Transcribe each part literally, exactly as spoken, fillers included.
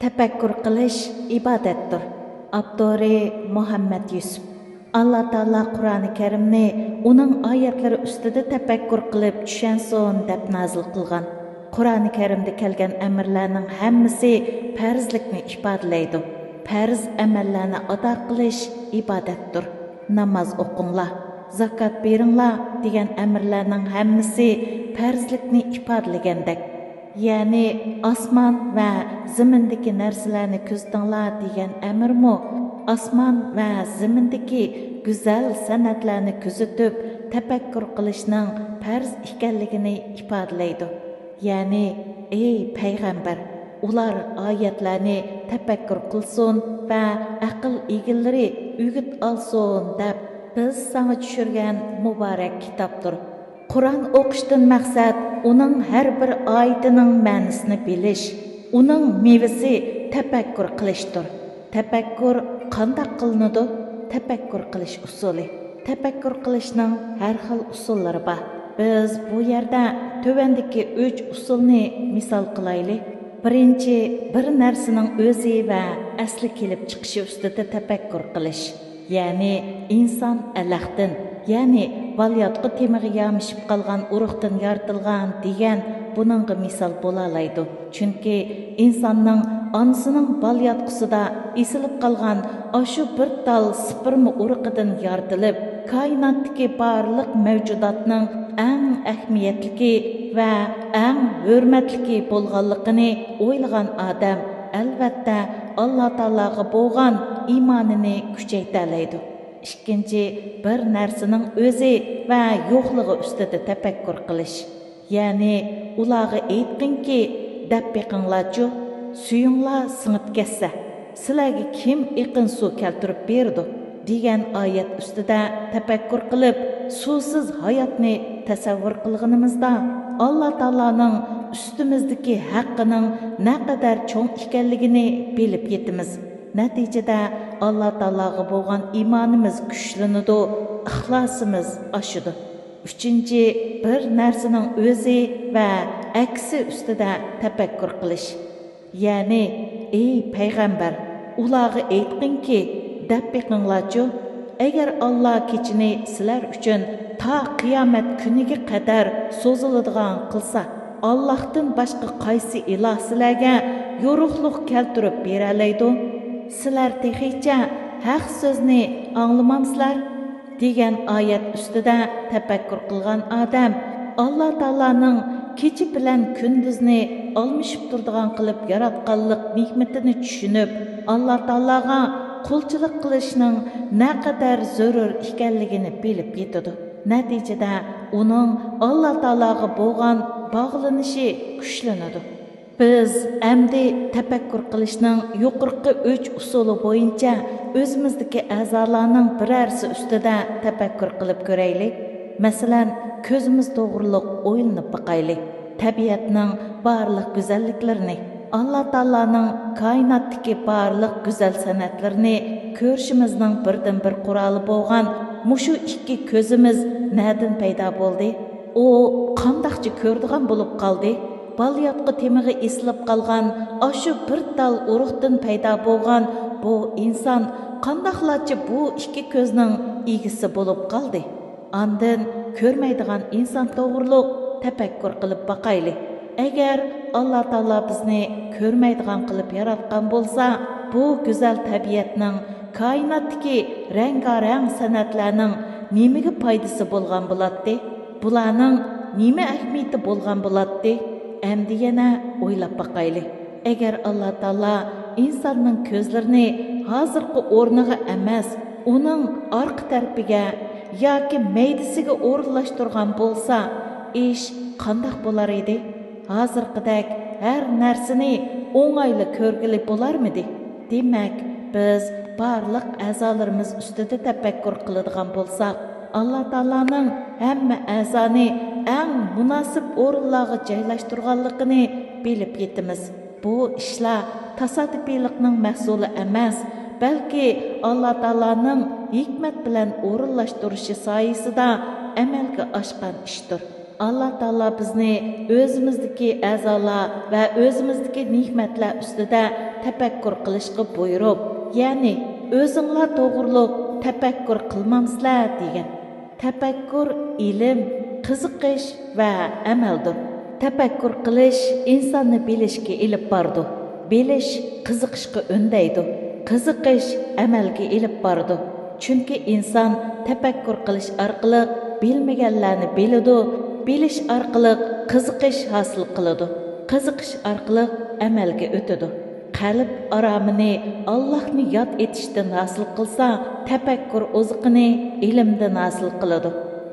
تەپەككۇر قىلىش ئىبادەتتۇر. ئاپتورى مۇھەممەد يۈسۈپ. ئاللا تائالا قۇرئانى كەرىمنى ئۇنىڭ ئايەتلىرى ئۈستىدە تەپەككۇر قىلىپ چۈشەنسۇن دەپ نازىل قىلغان. قۇرئانى كەرىمدە كەلگەن ئەمىرلەرنىڭ ھەممىسى پەرزلىكنى ئىپادىلەيدۇ. پەرز ئەمەللەرنى ئادا قىلىش ئىبادەتتۇر. ناماز ئوقۇڭلار، زاكات بېرىڭلار دېگەن ئەمىرلەرنىڭ ھەممىسى پەرزلىكنى ئىپادىلىگەندەك. يەنى ئاسمان ۋە زېمىندىكى نەرسىلەرنى كۆزىتىڭلار دېگەن ئەمىرمۇ ئاسمان ۋە زېمىندىكى گۈزەل سەنئەتلەرنى كۆزىتىپ تەپەككۇر قىلىشنىڭ پەرز ئىكەنلىكىنى ئىپادىلەيدۇ. يەنى، ئەي پەيغەمبەر، ئۇلار ئايەتلەرنى تەپەككۇر قىلسۇن ۋە ئەقىل ئىگىلىرى ئۈگۈت ئالسۇن دەپ بىز ساڭا چۈشۈرگەن مۇبارەك كىتابتۇر. قۇرئان ئوقۇشتىن مەقسەت ئۇنىڭ ھەر بىر ئايىتىنىڭ مەنىسىنى بىلىش، ئۇنىڭ مېۋىسى تەپەككۇر قىلىشتۇر. تەپەككۇر قانداق قىلىنىدۇ؟ تەپەككۇر قىلىش ئۇسۇلى. تەپەككۇر قىلىشنىڭ ھەر خىل ئۇسۇللىرى بار. بىز بۇ يەردە تۆۋەندىكى ئۈچ ئۇسۇلنى مىسال قىلايلى. بىرىنچى، بىر نەرسىنىڭ ئۆزى ۋە ئەسلى كېلىپ چىقىشى ئۈستىدە تەپەككۇر قىلىش. يەنى ئىنسان ئەلەقتىن، يەنى بالىياتقۇ تېمىغا يامىشىپ قالغان ئۇرۇقتىن يارىتىلغان دېگەن بۇنىڭغا مىسال بولالايدۇ. چۈنكى ئىنساننىڭ ئانىسىنىڭ بالىياتقۇسىدا ئېسىلىپ قالغان ئاشۇ بىر تال سىپىرما ئۇرۇقىدىن يارىتىلىپ، كائىناتتىكى بارلىق مەۋجۇداتنىڭ ئەڭ ئەھمىيەتلىكى ۋە ئەڭ ھۆرمەتلىكى بولغانلىقىنى ئويلىغان ئادەم، ئەلۋەتتە، ئاللا تائالاغا بولغان ئىمانىنى كۈچەيتەلەيدۇ. ئىككىنچى، بىر نەرسىنىڭ ئۆزى ۋە يوقلۇقى ئۈستىدە تەپەككۇر قىلىش. يەنى، ئۇلارغا ئېيتقىنكى، دەپ بېقىڭلارچۇ، سۈيۈڭلار سىڭىپ كەتسە، سىلەرگە كىم ئېقىن سۇ كەلتۈرۈپ بېرىدۇ؟ دېگەن ئايەت ئۈستىدە تەپەككۇر قىلىپ، سۇسىز ھاياتنى تەسەۋۋۇر قىلغىنىمىزدا، ئاللا تائالانىڭ ئۈستىمىزدىكى ھەققىنىڭ نەقەدەر چوڭ ئىكەنلىكىنى بىلىپ يېتىمىز. نەتىجىدە، ئاللا تائالاغا بولغان ئىمانىمىز كۈچلىنىدۇ، ئىخلاسىمىز ئاشىدۇ. ئۈچىنچى، بىر نەرسىنىڭ ئۆزى ۋە ئەكسى ئۈستىدە تەپەككۇر قىلىش. يەنى، ئەي پەيغەمبەر، ئۇلارغا ئېيتقىنكى، دەپ بېقىڭلارچۇ، ئەگەر ئاللا كېچىنى سىلەر ئۈچۈن تا قىيامەت كۈنىگە قەدەر سوزۇلىدىغان قىلسا، ئاللاھتىن باشقا قايسى ئىلاھ سىلەرگە يورۇقلۇق كەلتۈرۈپ بېرەلەيدۇ؟ سىلەر تېخىچە ھەق سۆزنى ئاڭلىمامسىلەر؟ دېگەن ئايەت ئۈستىدە تەپەككۇر قىلغان ئادەم ئاللا تائالانىڭ كېچە بىلەن كۈندۈزنى ئالمىشىپ تۇرىدىغان قىلىپ ياراتقانلىق نېمىتىنى چۈشىنىپ، ئاللا تائالاغا قۇلچىلىق قىلىشنىڭ نەقەدەر زۆرۈر ئىكەنلىكىنى بىلىپ يېتىدۇ. نەتىجىدە، ئۇنىڭ ئاللا تائالاغا بولغان باغلىنىشى كۈچلىنىدۇ. بىز ئەمدى تەپەككۇر قىلىشنىڭ يۇقىرىقى ئۈچ ئۇسۇلى بويىچە ئۆزىمىزدىكى ئەزالارنىڭ بىرەرسى ئۈستىدە تەپەككۇر قىلىپ كۆرەيلى. مەسىلەن، كۆزىمىز توغرۇلۇق ئويلىنىپ باقايلى. تەبىئەتنىڭ بارلىق گۈزەللىكلىرىنى، ئاللا تائالانىڭ كائىناتتىكى بارلىق گۈزەل سەنئەتلىرىنى كۆرۈشىمىزنىڭ بىردىنبىر قورالى بولغان مۇشۇ ئىككى كۆزىمىز نەدىن پەيدا بولدى؟ ئۇ قانداقچە كۆرىدىغان بولۇپ قالدى؟ بالىياتقۇ تېمىغا ئېسىلىپ قالغان ئاشۇ بىر تال ئۇرۇقتىن پەيدا بولغان بۇ ئىنسان قانداقلارچە بۇ ئىككى كۆزنىڭ ئىگىسى بولۇپ قالدى؟ ئاندىن كۆرمەيدىغان ئىنسان توغرۇلۇق تەپەككۇر قىلىپ باقايلى. ئەگەر ئاللا تائالا بىزنى كۆرمەيدىغان قىلىپ ياراتقان بولسا، بۇ گۈزەل تەبىئەتنىڭ، كائىناتتىكى رەڭگارەڭ سەنئەتلەرنىڭ نېمىگە پايدىسى بولغان بولاتتى؟ بۇلارنىڭ نېمە ئەھمىيىتى بولغان بولاتتى؟ ئەمدى يەنە ئويلاپ باقايلى. ئەگەر ئاللا تائالا ئىنساننىڭ كۆزلىرىنى ھازىرقى ئورنىغا ئەمەس، ئۇنىڭ ئارقا تەرىپىگە ياكى مەيدىسىگە ئورۇنلاشتۇرغان بولسا، ئىش قانداق بولار ئىدى؟ ھازىرقىدەك ھەر نەرسىنى ئوڭايلا كۆرگىلى بولارمىدى؟ دېمەك، بىز بارلىق ئەزالىرىمىز ئۈستىدە تەپەككۇر قىلىدىغان بولساق، ئاللا تائالانىڭ ھەممە ئەزانى ئەڭ مۇناسىپ ئورۇنلارغا جايلاشتۇرغانلىقىنى بىلىپ يېتىمىز. بۇ ئىشلار تاسادىپىيلىقنىڭ مەھسۇلى ئەمەس، بەلكى ئاللا تائالانىڭ ھېكمەت بىلەن ئورۇنلاشتۇرۇشى سايىسىدا ئەمەلگە ئاشقان ئىشتۇر. ئاللا تائالا بىزنى ئۆزىمىزدىكى ئەزالار ۋە ئۆزىمىزدىكى نېمەتلەر ئۈستىدە تەپەككۇر قىلىشقا بۇيرۇپ، يەنى ئۆزۈڭلار توغرۇلۇق تەپەككۇر قىلمامسىلەر دېگەن. تەپەككۇر ئىلىم، قىزىقىش ۋە ئەمەلدۇر. تەپەككۇر قىلىش ئىنساننى بىلىشكە ئېلىپ بارىدۇ. بىلىش قىزىقىشقا ئۈندەيدۇ. قىزىقىش ئەمەلگە ئېلىپ بارىدۇ. چۈنكى ئىنسان تەپەككۇر قىلىش ئارقىلىق بىلمىگەنلەرنى بىلىدۇ، بىلىش ئارقىلىق قىزىقىش ھاسىل قىلىدۇ، قىزىقىش ئارقىلىق ئەمەلگە ئۆتىدۇ. قەلب ئارامىنى ئاللاھنى ياد ئېتىشتىن ھاسىل قىلسا، تەپەككۇر ئوزۇقىنى ئىلىمدىن ھاسىل قىلىدۇ.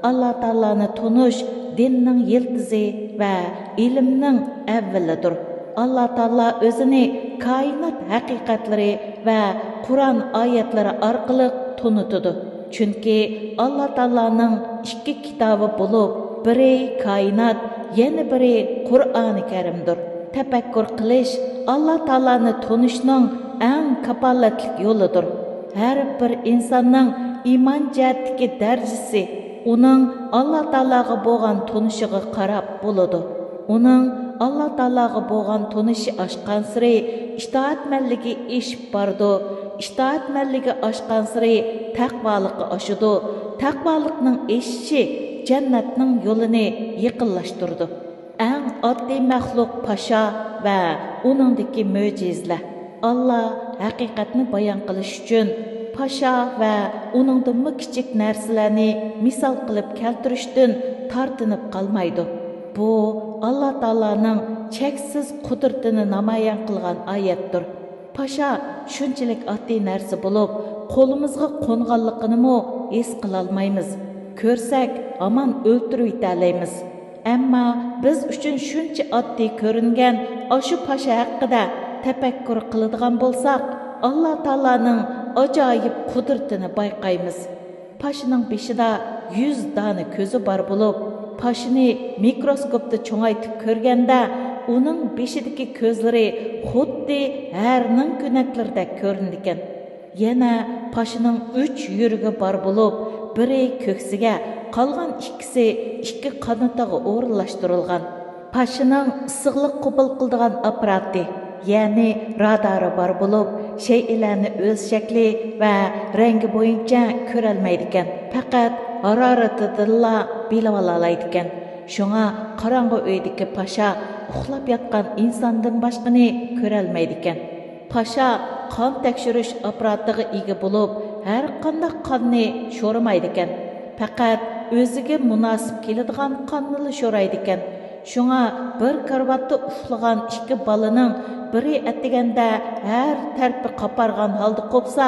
ئاللا تائالانى تونۇش دىننىڭ يىلتىزى ۋە ئىلىمنىڭ ئەۋۋىلىدۇر. ئاللا تائالا ئۆزىنى كائىنات ھەقىقەتلىرى ۋە قۇرئان ئايەتلىرى ئارقىلىق تونۇتىدۇ. چۈنكى ئاللا تائالانىڭ ئىككى كىتابى بولۇپ، بىرى كائىنات، يەنە بىرى قۇرئانى كەرىمدۇر. تەپەككۇر قىلىش ئاللا تائالانى تونۇشنىڭ ئەڭ كاپالەتلىك يولىدۇر. ھەر بىر ئىنساننىڭ ئىمان جەھەتتىكى دەرىجىسى ئۇنىڭ ئاللا تائالاغا بولغان تونۇشىغا قاراپ بولىدۇ. ئۇنىڭ ئاللا تائالاغا بولغان تونۇشى ئاشقانسېرى ئىتائەتمەنلىكى ئېشىپ بارىدۇ. ئىتائەتمەنلىكى ئاشقانسېرى تەقۋالىقى ئاشىدۇ. تەقۋالىقنىڭ ئېشىشى جەننەتنىڭ يولىنى يېقىنلاشتۇرىدۇ. ئەڭ ئاددىي مەخلۇق پاشا ۋە ئۇنىڭدىكى مۆجىزىلەر. ئاللا ھەقىقەتنى بايان قىلىش ئۈچۈن پاشا ۋە ئۇنىڭدىنمۇ كىچىك نەرسىلەرنى مىسال قىلىپ كەلتۈرۈشتىن تارتىنىپ قالمايدۇ. بۇ ئاللا تائالانىڭ چەكسىز قۇدرىتىنى نامايان قىلغان ئايەتتۇر. پاشا شۇنچىلىك ئاددىي نەرسە بولۇپ، قولىمىزغا قونغانلىقىنىمۇ ھېس قىلالمايمىز. كۆرسەك، ھامان ئۆلتۈرۈۋېتەلەيمىز. ئەمما بىز ئۈچۈن شۇنچە ئاددىي كۆرۈنگەن ئاشۇ پاشا ھەققىدە تەپەككۇر قىلىدىغان بولساق، ئاللا تائالانىڭ ئاجايىپ قۇدرىتىنى بايقايمىز. پاشىنىڭ بېشىدا يۈز دانە كۆزى بار بولۇپ، پاشىنى مىكروسكوپتا چوڭايتىپ كۆرگەندە، ئۇنىڭ بېشىدىكى كۆزلىرى خۇددى ھەرنىڭ كۆنەكلىرىدەك كۆرۈنىدىكەن. يەنە پاشىنىڭ ئۈچ يۈرىكى بار بولۇپ، بىرى كۆكسىگە، قالغان ئىككىسى ئىككى قانىتىغا ئورۇنلاشتۇرۇلغان. پاشىنىڭ ئىسسىقلىق قوبۇل قىلىدىغان ئاپپاراتى، يەنى رادارى بار بولۇپ، شەيئىلەرنى ئۆز شەكلى ۋە رەڭگى بويىچە كۆرەلمەيدىكەن، پەقەت ھارارىتىدىنلا بىلىۋالالايدىكەن. شۇڭا قاراڭغۇ ئۆيدىكى پاشا ئۇخلاپ ياتقان ئىنساندىن باشقىنى كۆرەلمەيدىكەن. پاشا قان تەكشۈرۈش ئاپپاراتىغا ئىگە بولۇپ، ھەر قانداق قاننى شورىمايدىكەن. پەقەت ئۆزىگە مۇناسىپ كېلىدىغان قاننىلا شورايدىكەن. شۇڭا بىر كارىۋاتتا ئۇخلىغان ئىككى بالىنىڭ بىرى ئەتىگەندە ھەر تەرىپى قاپارغان ھالدا قوپسا،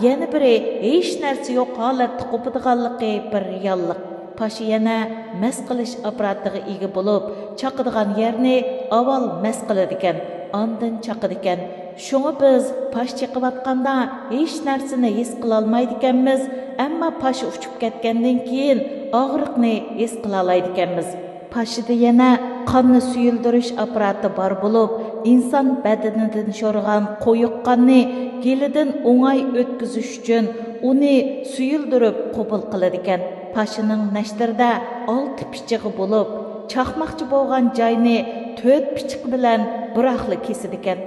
يەنە بىرى ھېچ نەرسە يوق ھالەتتە قوپىدىغانلىقى بىر رېئاللىق. پاشا يەنە مەس قىلىش ئاپپاراتىغا ئىگە بولۇپ، چاقىدىغان يەرنى ئاۋۋال مەس قىلىدىكەن، ئاندىن چاقىدىكەن. شۇڭا بىز پاش چېقىۋاتقاندا ھېچ نەرسىنى ھېس قىلالمايدىكەنمىز، ئەمما پاش ئۇچۇپ كەتكەندىن كېيىن ئاغرىقنى ھېس قىلالايدىكەنمىز. پاشىدا يەنە قاننى سۇيۇلدۇرۇش ئاپپاراتى بار بولۇپ، ئىنسان بەدىنىدىن شورىغان قويۇق قاننى گېلىدىن ئوڭاي ئۆتكۈزۈش ئۈچۈن ئۇنى سۇيۇلدۇرۇپ قوبۇل قىلىدىكەن. پاشىنىڭ نەشتىرىدە ئالتە پىچىقى بولۇپ، چاقماقچى بولغان جاينى تۆت پىچىقى بىلەن بىراقلا كېسىدىكەن.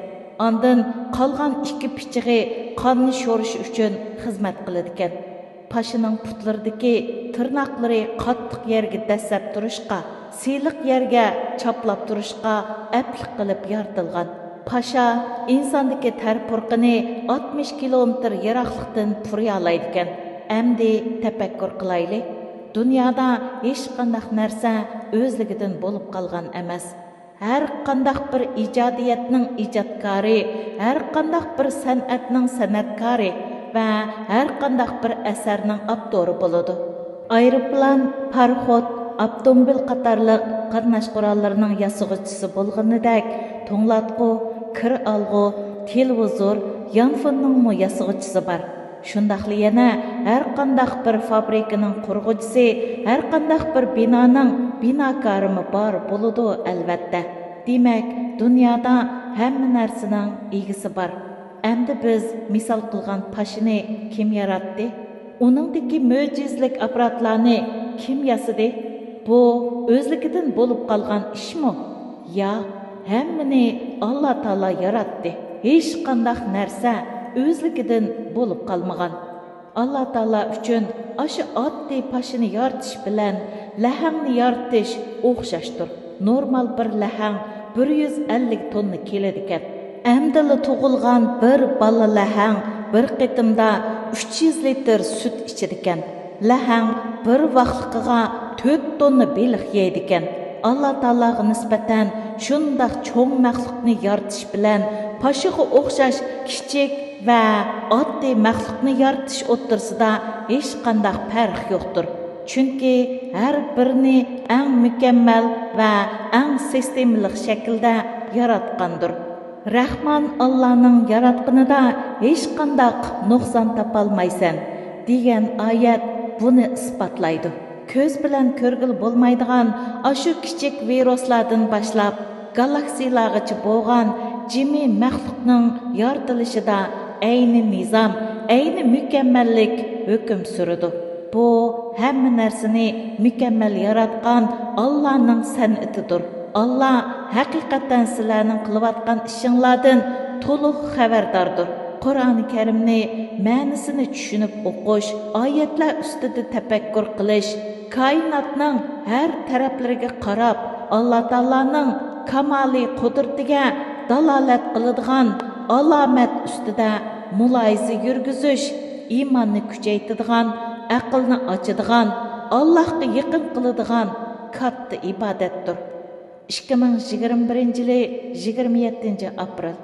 ئاندىن قالغان ئىككى پىچىقى قاننى شورۇش ئۈچۈن خىزمەت قىلىدىكەن. پاشىنىڭ پۇتلىرىدىكى تىرناقلىرى قاتتىق يەرگە دەسسەپ تۇرۇشقا، سىلىق يەرگە چاپلاپ تۇرۇشقا ئەپلىك قىلىپ يارىتىلغان. پاشا ئىنساندىكى تەر پۇرىقىنى ئاتمىش كىلومېتىر يىراقلىقتىن پۇرىيالايدىكەن. ئەمدى تەپەككۇر قىلايلى. دۇنيادا ھېچقانداق نەرسە ئۆزلۈكىدىن بولۇپ قالغان ئەمەس. ھەر قانداق بىر ئىجادىيەتنىڭ ئىجادكارى، ھەر قانداق بىر سەنئەتنىڭ سەنئەتكارى ۋە ھەر قانداق بىر ئەسەرنىڭ ئاپتورى بولىدۇ. ئايروپىلان، پاراخوت، ئاپتوموبىل قاتارلىق قاتناش قوراللىرىنىڭ ياسىغۇچىسى بولغىنىدەك، توڭلاتقۇ، كىر ئالغۇ، تېلېۋىزور، يانفوننىڭمۇ ياسىغۇچىسى بار. شۇنداقلا يەنە ھەر قانداق بىر فابرىكىنىڭ قۇرغۇچىسى، ھەر قانداق بىر بىنانىڭ بىناكارىمۇ بار بولىدۇ، ئەلۋەتتە. دېمەك، دۇنيادا ھەممە نەرسىنىڭ ئىگىسى بار. ئەمدى بىز مىسال قىلغان پاشىنى كىم ياراتتى؟ ئۇنىڭدىكى مۆجىزىلىك ئاپپاراتلارنى كىم ياسىدى؟ بۇ ئۆزلۈكىدىن بولۇپ قالغان ئىشمۇ؟ ياق، ھەممىنى ئاللا تائالا ياراتتى. ھېچقانداق نەرسە ئۆزلۈكىدىن بولۇپ قالمىغان. ئاللا تائالا ئۈچۈن ئاشۇ ئاددىي پاشىنى يارىتىش بىلەن لەھەڭنى يارىتىش ئوخشاشتۇر. نورمال بىر لەھەڭ بىر يۈز ئەللىك توننا كېلىدىكەن. ئەمدىلا تۇغۇلغان بىر بالا لەھەڭ بىر قېتىمدا ئۈچ يۈز لىتىر سۈت ئىچىدىكەن. لەھەڭ بىر ۋاقلىقىغا تۆت توننا بېلىق يەيدىكەن. ئاللا تائالاغا نىسبەتەن شۇنداق چوڭ مەخلۇقنى يارىتىش بىلەن پاشىغا ئوخشاش كىچىك ۋە ئاددىي مەخلۇقنى يارىتىش ئوتتۇرىسىدا ھېچقانداق پەرق يوقتۇر. چۈنكى ھەر بىرىنى ئەڭ مۇكەممەل ۋە ئەڭ سىستېمىلىق شەكىلدە ياراتقاندۇر. رەھمان ئاللانىڭ ياراتقىنىدا ھېچقانداق نۇقسان تاپالمايسەن، دېگەن ئايەت بۇنى ئىسپاتلايدۇ. كۆز بىلەن كۆرگىلى بولمايدىغان ئاشۇ كىچىك ۋىرۇسلاردىن باشلاپ، گالاكسىيلارغىچە بولغان جىمى مەخلۇقنىڭ يارىتىلىشىدا ئەينى نىزام، ئەينى مۇكەممەللىك ھۆكۈم سۈرىدۇ. بۇ ھەممە نەرسىنى مۇكەممەل ياراتقان ئاللانىڭ سەنئىتىدۇر. ئاللا ھەقىقەتەن سىلەرنىڭ قىلىۋاتقان ئىشىڭلاردىن تولۇق خەۋەرداردۇر. قۇرئانى كەرىمنى مەنىسىنى چۈشىنىپ ئوقۇش، ئايەتلەر ئۈستىدە تەپەككۇر قىلىش، كائىناتنىڭ ھەر تەرەپلىرىگە قاراپ، ئاللا تائالانىڭ كامالىي قۇدرىتىگە دالالەت قىلىدىغان ئالامەت ئۈستىدە مۇلاھىزە يۈرگۈزۈش ئىماننى كۈچەيتىدىغان، ئەقىلنى ئاچىدىغان، ئاللاھقا يېقىن قىلىدىغان كاتتا ئىبادەتتۇر. ئىككى مىڭ يىگىرمە بىرىنچى يىلى يىگىرمە يەتتىنچى ئاپرېل.